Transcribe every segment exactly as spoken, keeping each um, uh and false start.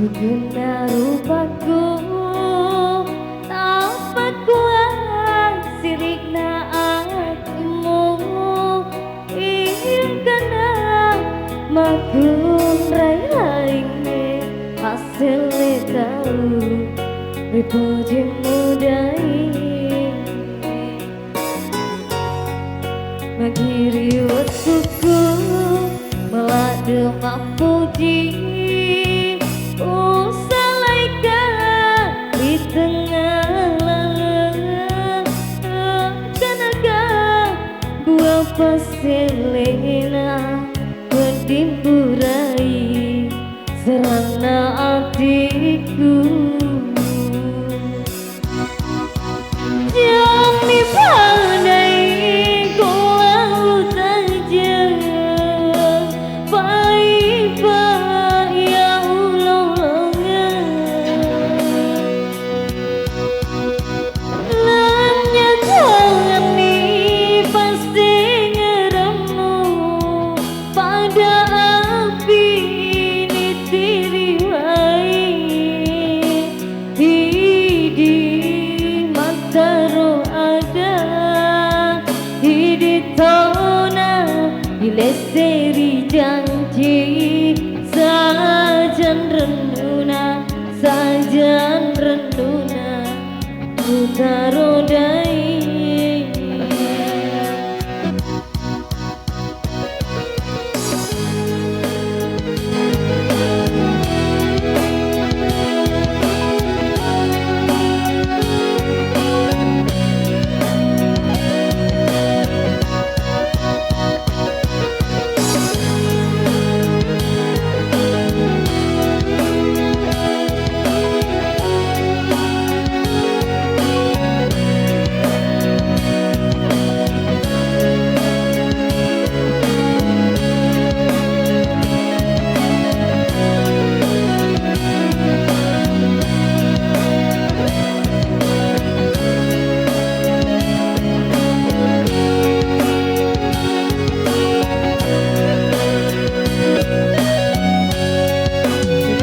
Bukunna rupaku, tappa kuassirikna atmu, engkana makkunrai-raingnge, passelle tau ripojimmu dai. Magiri wettukku maladde mappuji, usalaika ri tengnga laleng, kanaka bua passellena wedding burai seranna atikku. Janni padai ko lau tajeng, pai-pai ya ulolongeng. Lanynyatani passengeremmu, pada api nitiriwai. Idi mattaro ada, idi tona ilesseri janji, sajang rennuna, sajang rennuna, mutaro dai.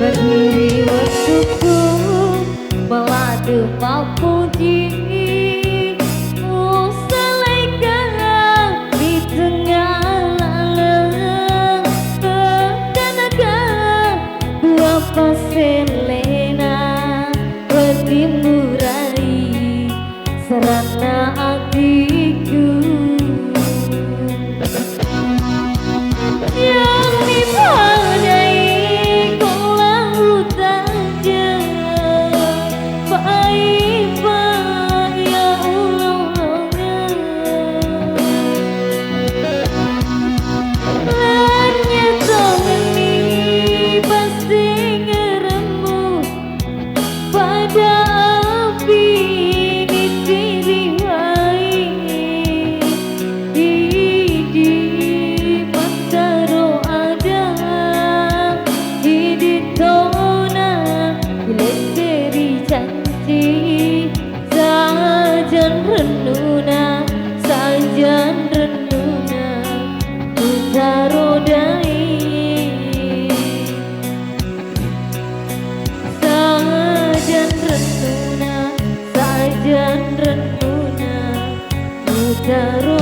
Kediri wettukku, maladde mappuji, usalaika ri tengnga laleng, engkanaga bua passellena wedding burai seranna atikku. Yang dipadai ko lau tajeng, pai-pai ya ulolongeng. Lanynyatani passengeremmu, pada api nitiriwai. Idi mattaro ada, idi tona ilesseri janji, sajang rennuna, sajang rennuna, mutaro dai. Sajang rennuna, sajang rennuna, mutaro